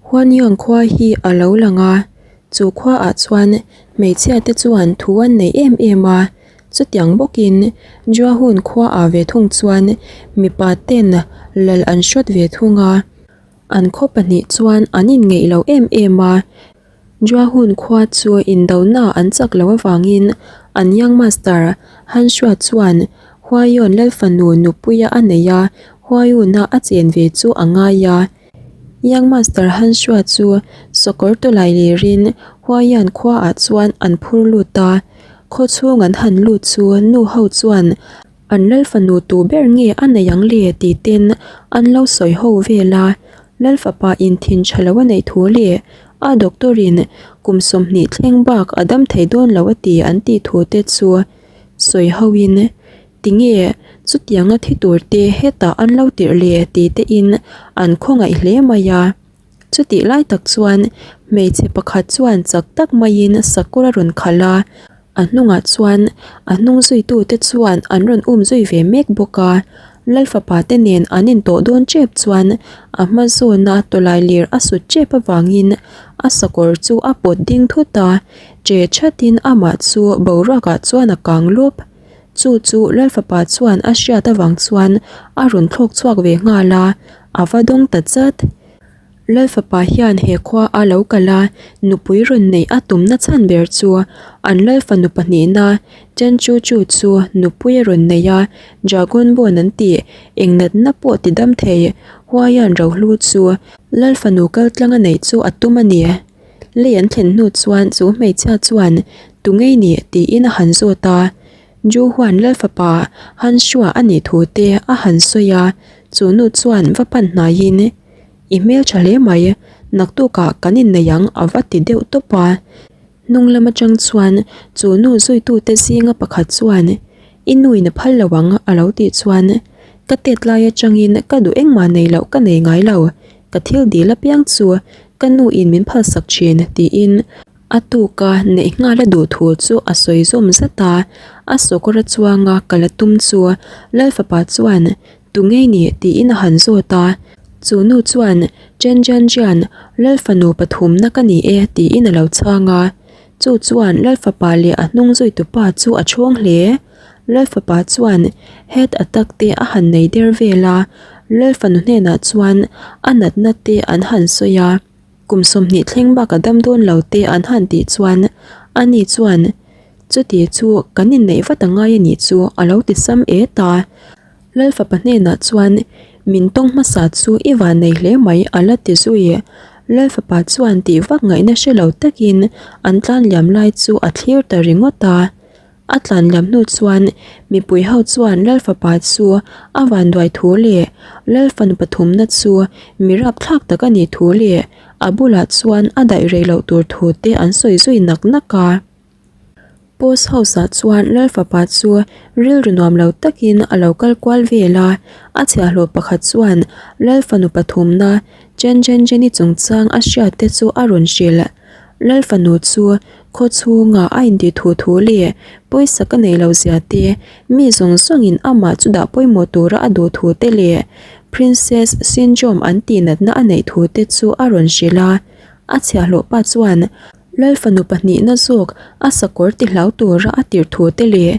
Huanyuan khua hi a lo lang a, chu khuaah chuan hmeichhia te chuan thu an nei em em a, chutiang bawkin Juahun khuaah ve thung chuan mipa ten lal an hrawt ve thung a, an khaw pahnih chuan an inngeih lo em em a. Juahun khua chu indona an chak loh avangin an young master Hanshua chuan Huayon Lalfanu nupuia a nei a, Huayuna a chen ve chu a ngai a. Young master Hanshua chu sawkawr tawlai lirin Huayan khuaah chuan an phur lut a, khaw chhung an han lut chu nu ho chuan An Lalfanu tu ber nge a nei ang le ti ten an lo sawi ho vel a, Lalfapa in thin tha lo a neih thu leh a doctor in kum 20 thleng bak a dam thei dawn lo a ti an tih thu te chu sawi ho in tinge chutianga thi tur te hetah an lo tirh le ti te in an khawngaih hle mai a. Chutih lai tak chuan hmeichhe pakhat chuan chak tak maiin sakawr a rawn khalh a, a hnungah chuan a hnung zuitute chuan an rawn um zui ve mek bawk a. Lalfapa te nen an intawh dawn tep chuan a hma zawna tawlai lir a sut tep avangin a sakawr chu a pawt ding thut a, che thatin amah chu boruakah chuan a kang lawp. Chu chu Lalfapa chuan a hriat avang chuan a rawn thlawk chhuak ve nghal a, a va dawng ta chat. Lalfapa hian he khua a lo kal a, nupui rawn neih a tumna chhan ber chu an Lalfanu pahnihna Chen Chu Chu chu nupui a rawn nei a, Dragon Bone an tih eng natna pawh ti dam thei Huaian Rohlu chu Lalfanu kaltlang a neih chu a tum a ni. Lei an thlen hnu chuan chu hmeichhia chuan Tu ngei ni? tiin a han zawt a. Ju huan Lalfapa Han Shua a nih thu te a han sawi a, chu nu chuan va pan hnaiin, I hmeltha hle mai, naktukah kan innei ang a va ti deuh tawp a. Hnung lam atang chuan chu nu zuitute zinga pakhat chuan, I nuin a phal lo ang a lo tih chuan, Ka tet lai atangin ka duh engmah nei loh ka nei ngai lo, ka thil dil apiang chu ka nuin min phalsak thin tiin a tuka neih nghal a duh thu chu a sawi zawm zat a, a sawkawr a chuanga kal a tum chu Lalfapa chuan Tu ngei ni tiin a han zawt a, chu nu chuan Chen Jian Jian Lalfanu pathumna ka ni e tiin a lo chhang a, chu chuan Lalfapa leh a hnung zuitupa chu a chhawng hle. Lalfapa chuan head attack te a han nei der vel a, Lalfanu hnenah chuan a natna te an han sawi a, kum 20 thleng bak a dam dawn lo te an han tih chuan ani chuan chuti chu kan inneih vat a ngai a nih chu a lo ti sam et a. Lalfapa hnenah chuan min tawng hmasa chu i van nei hle mai a la ti zui. Lalfapa chuan tih vak ngaihna hre lo takin an tlan liam lai chu a thlir ta ringawt a. A tlan liam hnu chuan mipui ho chuan Lalfapa chu a vanduai thu leh Lalfanu pathumna chu mi rapthlak tak a nih thu leh a bulah chuan a daih rei loh tur thu te an sawi zui nak nak a. Post house ah chuan Lalfapa chu rilru nuam lo takin a lo kal kual vel a, a chhiahhlawh pakhat chuan Lalfanu pathumna Chen Chen Jenny chungchang a hriat te chu a rawn hrilh. Lalfanu chu khaw chhunga a intih thu thu leh pawisa ka nei lo zia te, mi zawng zawngin amah chu dah pawimawh tura a duh thu te leh Princess Syndrome an tih natna a neih thu te chu a rawn hrilh a. A chhiahhlawh pa chuan Lalfanu pahnihna zawk a sakawr ti hlau tura a tirh thu te leh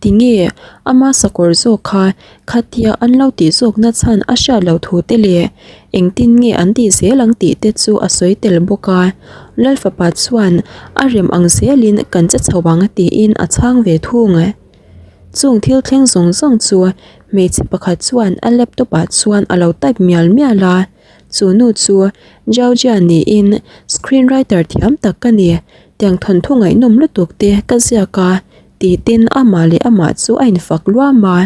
Tinge ama sakawr zawk kha khatia an lo tih zawkna chhan a hriat loh thu te leh engtin nge an tih zel ang tih te chu a sawi tel bawk a. Lalfapa chuan a rem ang zelin kan che chho ang tiin a chhang ve thung. Chung thil thleng zawng zawng chu hmeichhe pakhat chuan a laptop ah chuan a lo type mial mial a. Chu nu chu Georgia niin screenwriter thiam tak ka ni. Tiang thawnthu ngaihnawm lutuk te ka ziak a. Tih tin amah leh amah chu a infak luam a,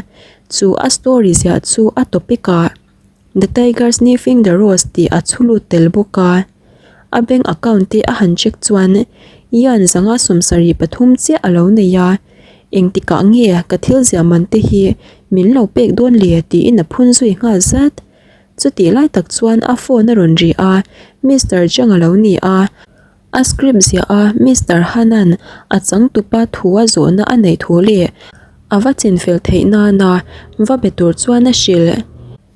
chu a story ziah chu a topic ah The Tiger Sniffing the Rose tih a chhu lut tel bawk a. A bank account te a han check chuan Ian zanga 73 chiah a lo nei a, engtikah nge ka thil ziah man te hi min lo pek dawn le tiin a phun zui nghal zat. Chutih lai tak chuan a phone a rawn ri a, Mister Zhang a lo ni a. A script ziah a Mister Hanan a changtupa thu a zawhna a neih thu leh a va chinfel theih nana va be tur chuan a hrilh.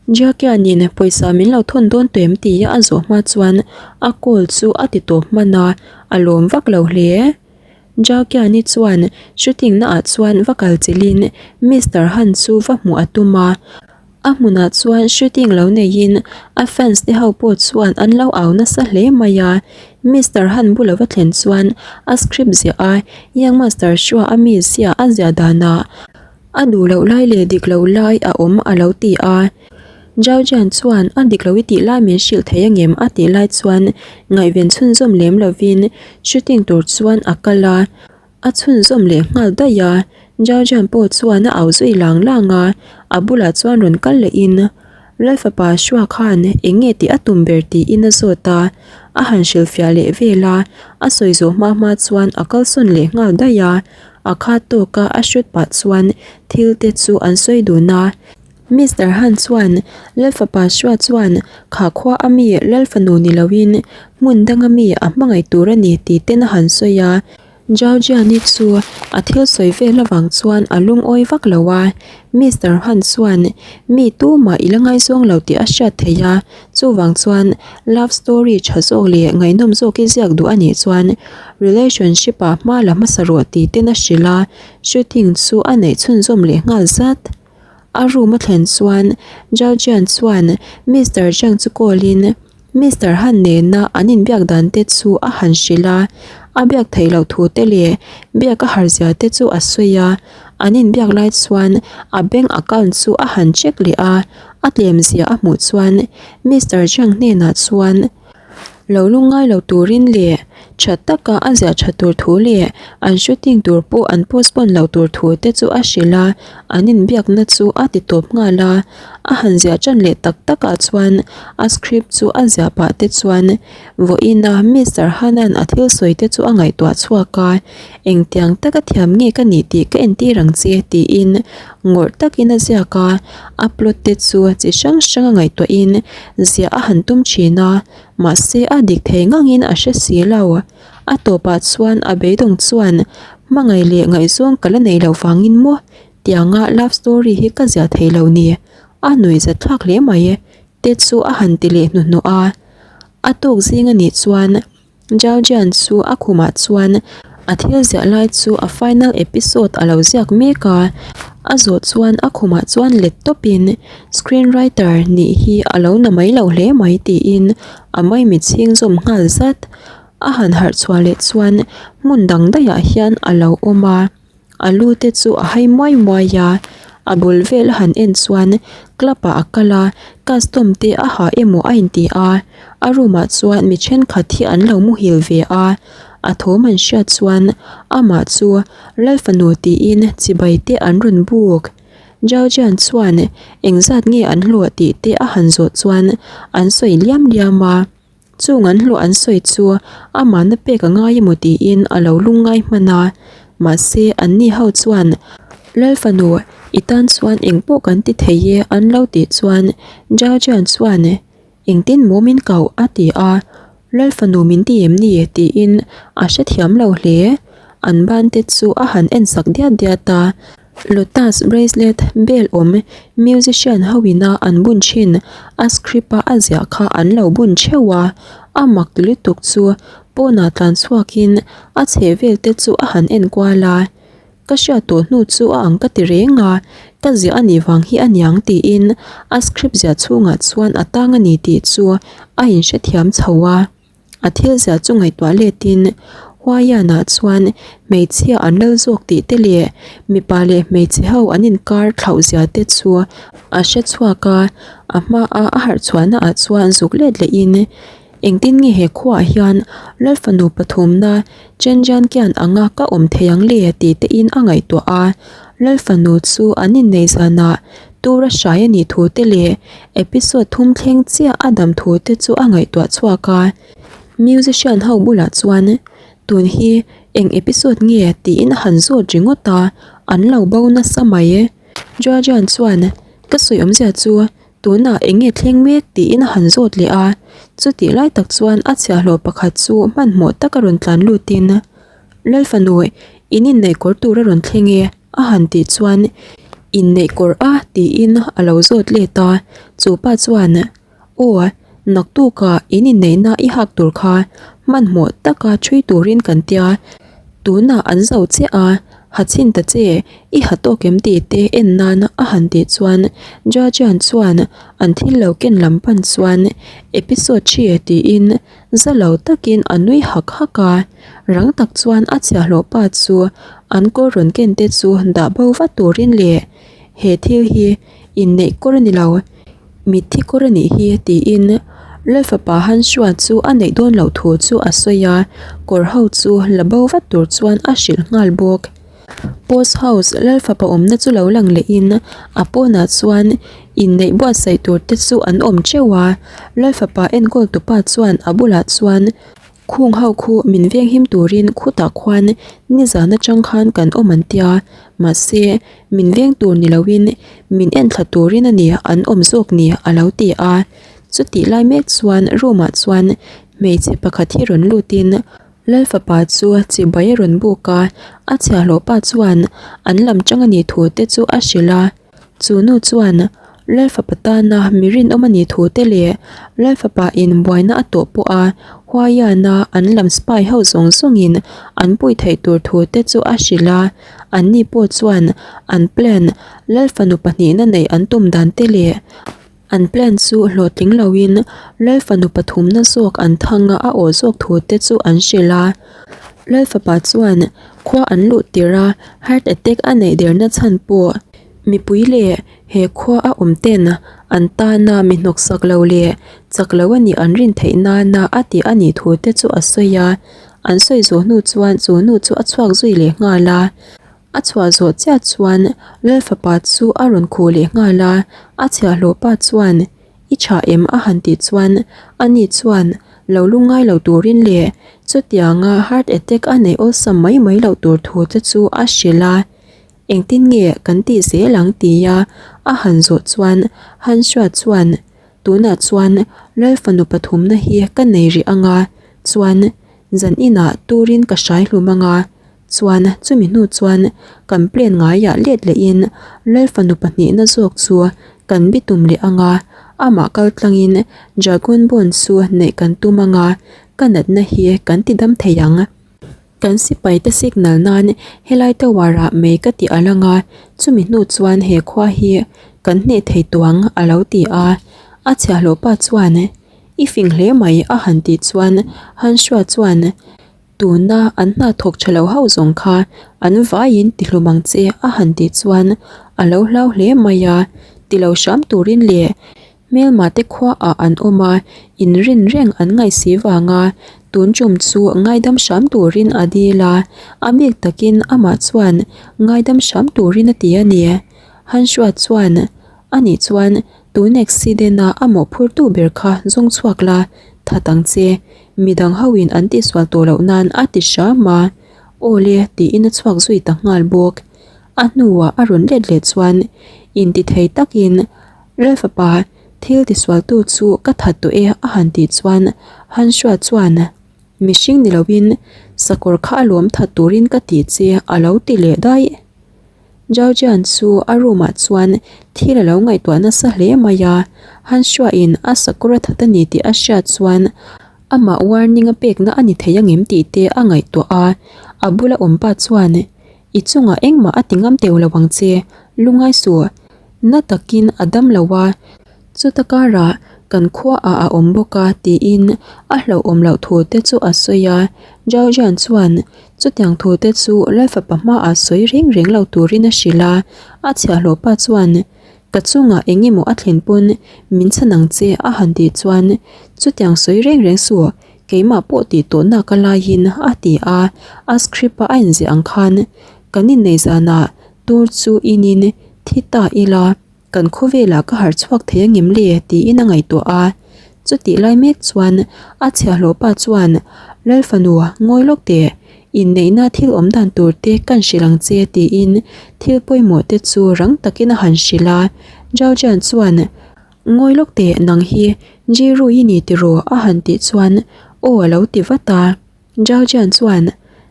Jakianin pawisa min lo thawn dawn tawh em tia a zawh hma chuan a call chu a ti tawp hman a, a lawm vak lo hle. Jakiani chuan shooting naah chuan va kal chilhin Mister Han chu va hmuh a tum a. A hmunah chuan shooting lo neiin a fans te ho pawh chuan an lo au nasa hle mai a. Mister Han bula va thlen chuan a script ziah a, Young Master Shua a mi ziah a ziah danah a duh loh lai leh dik loh lai a awm a lo ti a. Zhao Jian chuan a dik lo i tih lai min hrilh thei angem a tih lai chuan ngaihven chhunzawm lem lovin shooting tur chuan a kal a. A chhunzawm leh nghal daih a, Zhao Jian pawh chuan a au zui lang lang a, a bulah chuan rawn kal lehin Lalfapa Shua khan eng nge tih a tum ber tiin a zawt a, a han hrilhfiah leh vel a, a sawi zawh hma hma chuan a kalsawn leh nghal daih a, a khat tawka a hrut pah chuan thil te chu an sawi dun a. Mister Han chuan Lalfapa Shua chuan kha khua a mi Lalfanu ni loin hmun danga mi a hmangaih tur a ni tih ten a han sawi a. Zhao Jiani chu a thil sawi vel avang chuan a lungawi vak lo a, Mister Han chuan mi tumah i la ngaizawng lo tih a hriat theih a, chuvang chuan love story tha zawk leh ngaihnawm zawk i ziak duh a nih chuan relationship ah hma la hmasa rawh tih ten a hrilh a, shooting chu a neih chhunzawm leh nghal zat. A room a thlen chuan Zhao Jian chuan Mister Zhang chu call in Mister Han nena an inbiak dan te chu a han hrilh a, a biak theih loh thu te leh biak a har zia te chu a sawi a, an inbiak lai chuan a bank account chu a han check leh a, a tlem zia a hmuh chuan Mister Zhang hnenah chuan Lo lungngai lo turin leh tha taka a ziah tha tur thu leh an shooting tur pawh an postpone loh tur thu te chu a hrilh a, an inbiakna chu a ti tawp nghal a. A han ziah tan leh tak takah chuan a script chu a ziah pah te chuan vawiina Mister Hanan a thil sawi te chu a ngaihtuah chhuak a, engtiang taka thiam nge ka nih tih ka entir ang che tiin ngawrh takin a ziak a, a plot te chu chi hrang hrang a ngaihtuahin ziah a han tum thin a, mahse a dik thei ngangin a hre si lo. A tawpah chuan a beidawng chuan hmangaih leh ngaihzawng ka la nei loh vangin maw tianga love story hi ka ziah thei lo ni, a nuih zat thlak hle mai te chu a han ti leh hnuhnawh a. A tawk zing a nih chuan Zhao Jian chu a khumah chuan a thil ziah lai chu a final episode a lo ziak mek a, a zawh chuan a khumah chuan let tawpin screen writer nih hi a lo na mai lo hle mai tiin a maimit chhing zawm nghal zat. A han harh chhuah leh chuan hmun dang daihah hian a lo awm a. A lu te chu a hai muai muai a, a bul vel a han en chuan club ah a kal a, custom te a ha emaw a inti a, a room ah chuan mi thenkhat hi an lo muhil ve a, a thawm an hriat chuan amah chu Lalfanu tiin chibai te an rawn buk. Zhao Jian chuan engzat nge an hlawh tih te a han zawh chuan an sawi liam liam a. Chung an hlawh an sawi chu amahna pek a ngai emaw tiin a lo lungngai hman a, mahse anni ho chuan Lalfanu i tan chuan engpawh kan ti thei e an lo tih chuan Zhao Jian chuan engtin maw min kauh a ti a, Lalfanu min ti em ni tiin a hrethiam lo hle, an ban te chu a han en sak diat diat a. Lotus bracelet bel awm musician ho ina an bun thin a script a a ziah kha an lo bun theuh a, a mak ti lutuk chu pawnah tlan chhuakin a chheh vel te chu a han en kual a, ka hriat tawh hnu chu a ang ka ti reng a, ka ziah a nih vang hi a niang tiin a script ziah chhungah chuan a tang a ni tih chu a inhrethiam chho a. A thil ziah chu ngaihtuah letin Huaianah chuan hmeichhia an lal zawk tih te leh mipa leh hmeichhe ho an inkar thlauh zia te chu a hre chhuak a, a hmaa a harh chhuahna ah chuan zuk let lehin engtin nge he khuaah hian Lalfanu pathumna Chenjian kian anga ka awm thei ang le tih te in a ngaihtuah a, Lalfanu chu an innei zanah Tura hrai a nih thu te leh episode thum thleng chiah a dam thu te chu a ngaihtuah chhuak a. Musician ho bulah chuan tun hi eng episode nge tiin a han zawt ringawt a, an lo bo nasa mai. Georgian chuan ka sawi awmzia chu tunah eng nge thleng mek tiin a han zawt leh a, chutih lai tak chuan a chhiahhlawh pakhat chu hmanhmawh taka rawn tlan lutin Lalfanu in inneih kawr tur a rawn thleng e. A han tih chuan. Inneih kawr a tiin a lo zawt let a, chu pa chuan Aw, naktukah in inneihna i hak tur kha hmanhmawh taka ṭhui turin kan tia, tunah an zo chiah a, ha chhin ta che, i ha tawk em tih te en nan a han tih chuan Jajian chuan an thil lo ken lam pan chuan episode ṭhi tiin za lo takin a nui hak hak a, rang tak chuan a chhiahhlawh pa chu an kawr rawn ken te chu dah bo vat turin leh he thil hi inneih kawr a ni lo. Mitthi kawr a nih hi tiin Lalfapa Hansua chu a neih dawn loh thu chu a sawi a, kawr ho chu la bo vat tur chuan a hrilh nghal bawk. Post house Lalfapa awmna chu lo lang lehin a pawnah chuan inneih buatsaih tur te chu an awm teuh a, Lalfapa enkawl tupa chuan a bulah chuan Khung ho khu min venghim turin khutah khuan nizan atang khan kan awm an tia, mahse min veng tur ni loin min enthla turin a ni an awm zawk ni a lo ti a. Chutih lai mek chuan room ah chuan hmeichhe pakhat hi rawn lutin Lalfapa chu chibai a rawn buk a, a chhiahhlawh pa chuan an lam tang a nih thu te chu a hrilh a. Chu nu chuan Lalfapa tana mi rinawm a nih thu te leh Lalfapa in buaina a tawh pawh a Huaiana an lam spy ho zawng zawngin an puih theih tur thu te chu a hrilh a, anni pawh chuan an plan Lalfanu pahnihna neih an tum dan te leh an plan chu hlawhtling loin Lalfanu pathumna zawk an thang a a awh zawk thu te chu an hrilh a. Lalfapa chuan khua an luh tirh a heart attack a neih derna chhan pawh mipui leh he khua a awm ten an tana mi hnawksak lo leh chak lo a nih an rin theih nana a tih a nih thu te chu a sawi a. An sawi zawh hnu chuan chu nu chu a chhuak zui leh nghal a. A chhuah zawh chiah chuan Lalfapa chu a rawn khuh leh nghal a, a chhiahhlawh pa chuan I tha em a han tih chuan ani chuan lo lungngai lo turin leh chutianga heart attack a neih awlsam mai mai loh tur thu te chu a hrilh a, engtin nge kan tih zel ang tia a han zawh chuan Hansha chuan tunah chuan Lalfanu pathumna hi ka nei rih anga chuan zan inah turin ka hrai hlum anga Chuan chumi hnu chuan kan plan ngaiah let lehin Lalfanu pahnihna zawk chu kan bitum leh ang a, amah kal tlangin Dragon Bone chu neih kan tum ang a, ka natna hi kan ti dam thei ang. Kan sipai te signal nan helai tower ah mei ka ti alh ang a, chumi hnu chuan he khua hi kan hneh thei tuang a lo ti a. A chhiahhlawh pa chuan I fing hle mai a han tih chuan Hansua chuan Tuna an hna thawk tha lo ho zawng kha an vaiin ti hlum ang che a han tih chuan a lo hlau hle mai a, ti lo hram turin leh hmelma te khuaah an awm a, in rin reng an ngaih si vanga tun tum chu ngaidam hram turin a dil a, a bik takin amah chuan ngaidam hram turin a ti a ni. Hansua chuan Anih chuan tun accident a a mawhphurtu ber kha zawng chhuak la, that ang che. Midang ho in an tihsual tawh loh nan a ti hram a, Aw le tiin a chhuak zui ta nghal bawk. A hnuah a rawn let leh chuan intithei takin Lalfapa thil tisualtu chu ka that tawh e a han tih chuan Hansha chuan Mihring ni loin sakawr kha a lawm that turin ka tih che a lo ti leh daih. Zhao chu a room ah chuan thil a lo ngaihtuah nasa hle mai a, Han Shuain a sakawr a that a ni tih a hriat chuan amah warning a pekna a ni thei angem tih te a ngaihtuah a, a bula awm pa chuan I chungah engmah a ti ngam teuh lo ang che, lungai suh, na takin a dam lo a, Chuta karah kan khuaah a awm bawk a tiin a hlauhawm loh thu te chu a sawi a, Zhao Jian chuan chutiang thu te chu Lalfapa hmaah sawi reng reng lo turin a hrilh a, a chhiahhlawh pa chuan ka chungah eng emaw a thlen pawn min chhan ang che a han tih chuan chutiang sawi reng reng suh keimah pawh tih tawh nak a laiin a ti a, a script a a inziah ang khan kan inneih zanah tur chu inin thi ta ila. Kan khawvelah ka harh chhuak thei angem le tiin a ngaihtuah a. Chutih lai mek chuan a chhiahhlawh pa chuan Lalfanu ngawi lawk teh, inneihna thil awm dan tur te kan hrilh ang che tiin thil pawimawh te chu rang takin a han hrilh a. Zhao Jian chuan Ngawi lawk teh nang hi Jiru i ni tiraw a han tih chuan aw a lo ti vat a. Zhao Jian chuan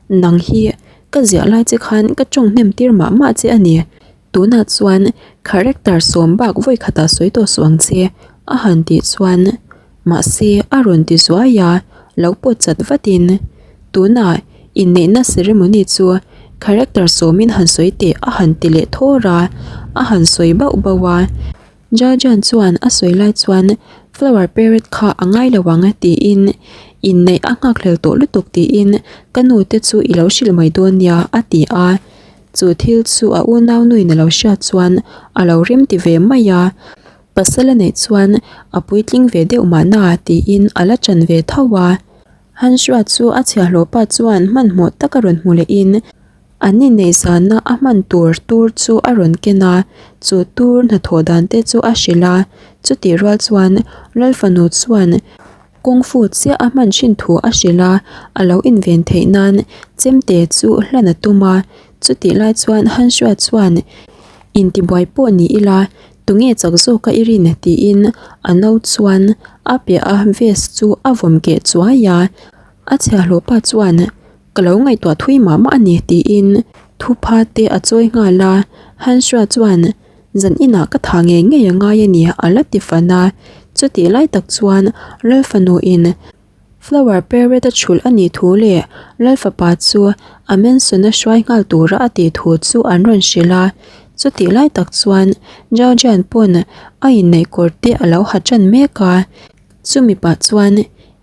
Nang hi ka ziah lai che khan ka tawng hnem tir mah mah che a ni. Tunah chuan character sawm bak vawi khatah sawi tawh suh ang che a han tih chuan mahse a rawn ti zuai a, lo pawt chat vatin tunah inneihna ceremony chu character sawmin han sawi teh a han ti leh thawr a, a han sawi bauh bauh a. Jajan chuan a sawi lai chuan flower parrot kha a ngai lo ang tiin inneih a nghakhlel tawh lutuk tiin ka nu te chu i lo hrilh mai dawn nia a ti a. Chu thil chu a unau nuin a lo hriat chuan a lo rem ti ve mai a, pasal a neih chuan a puitling ve deuh mahna tiin a la ṭan ve tho a. Hansra chu a chhiahhlawh pa chuan hmanhmawh taka rawn hmu lehin an inneih zana a hman tur tur chu a rawn ken a, chu tur hnathawh dan te chu a hrilh a, chutih rual chuan Lalfanu chuan Kung fu chiah a hman thin thu a hrilh a, a lo inven theih nan chemte chu hlan a tum a, chutih lai chuan Hansra chuan intibuai pawh ni ila tunge chak zawk a i rin tiin a no chuan a piah a vest chu a vawm keh chuai a, a chhiahhlawh pa chuan ka lo ngaihtuah thui mah mah a ni tiin thupha te a chawi nghal a, Hansra chuan Zan inah ka tha ngei ngei a ngai a ni a la ti fan a, chutih lai tak chuan Lal fanu in flower parrot a chhulh a nih thu leh Lal fapa chu a mansion a hruai nghal tura a tih thu chu an rawn hrilh a, chutih lai tak chuan Georgian pawn a inneih kawr te a lo ha tan mek a. Chumi pah chuan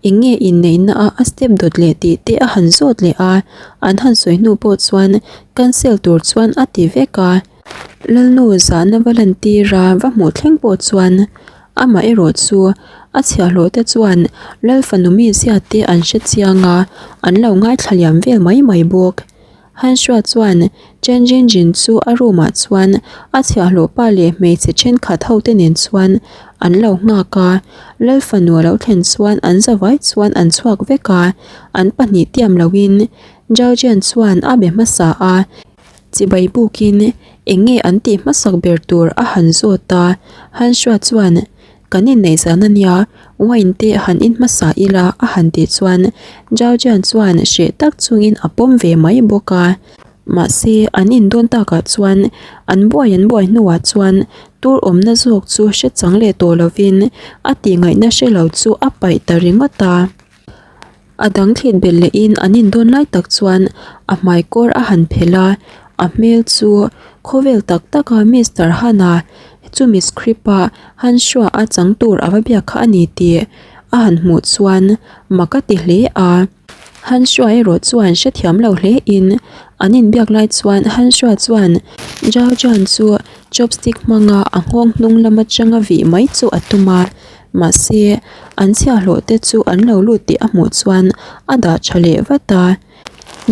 eng nge inneihna a a step dawt leh tih te a han zawt leh a, an han sawi hnu pawh chuan cancel tur chuan a ti vek a. Lalnu zahna va lantir a va hmuh thleng pawh chuan amah erawh chu a chhiahhlawh te chuan Lal fanu mizia te an hre chiang a, an lo ngaithla liam vel mai mai bawk. Hansra chuan Chen Jinjin chu a room ah chuan a chhiahhlawh pa leh hmeichhe thenkhat ho te nen chuan an lo nghak a, Lal fanu a lo thlen chuan an zavai chuan an chhuak vek a, an pahnih tiam lo in Zhao Jian chuan a be hmasa a, chibai bukin eng nge an tih hmasak ber tur a han zawt a, Hansra chuan Kan inneih zan a nia, wine te han in hmasa ila a han tih chuan Zhao Jian chuan hreh tak chungin a pawm ve mai bawk a. Mahse, an in dawn takah chuan an buai an buai hnuah chuan tur awmna zawk chu hre chang leh tawh lovin a tihngaihna hre lo chu a paih ta ringawt a. A dang thlit belh lehin an indawn lai tak chuan a hmai kawr a han phelh a, a hmel chu khawvel tak taka Mister Han-a chumi script-a han hruah a chang tur a va biak kha a ni tih a han hmuh chuan mak a ti hle a. Han hruah erawh chuan hrethiam lo hlein an inbiak lai chuan Han hruah chuan Zhao Zhan chu chopstick hmanga a nghawng hnung lam atanga vih mai chu a tum a. Mahse, an chhiahhlawh te chu an lo lut tih a hmuh chuan a dah tha leh vat a.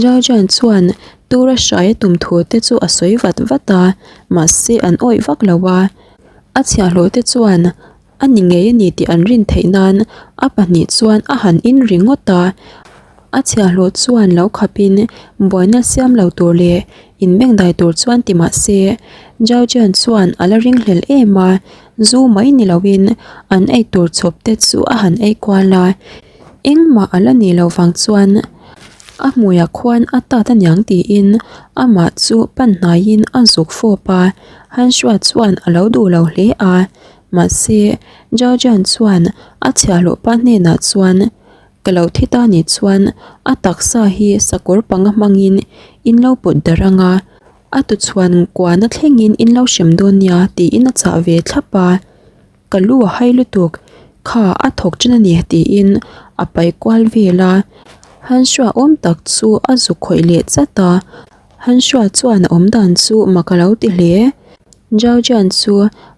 Jaojan chuan tura hrai a tum thu te chu a sawi vat vat a, mahse an awih vak lo a. A chhiahhlawh te chuan a ni ngei a ni tih an rin theih nan a pahnih chuan a han in ringawt a. A chhiahhlawh chuan lo khapin buaina siam lo tur leh inbengdai tur chuan ti mahse Jaojan chuan a la ringhlel em a. Zu mai ni loin an ei tur chhawp te chu a han ei kual a, engmah a la nih loh vang chuan a hmuiah khuan a tat aniang tiin amah chu pan hnaiin a zuk fawp a, Hansha chuan a lo duh lo hle a, mahse Jaojan chuan a chhiahhlawh pa hnenah chuan ka lo thi ta nih chuan a taksa hi sakawr panga hmangin in lo pawt darh ang a. A tuchhuan kuana thlengin in lo hrem dawn nia tiin a chah ve thlap a, ka lu a hai lutuk, kha a thawk ṭan a ni tiin a pai kual vel a, Hansha awm tak chu a zuk khawih leh chat a, Hansha chuan a awm dan chu mak a lo ti hle. Zhao Jian chu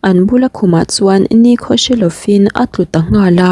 an bula khumah chuan ni khaw hre lovin a tlu ta nghal a.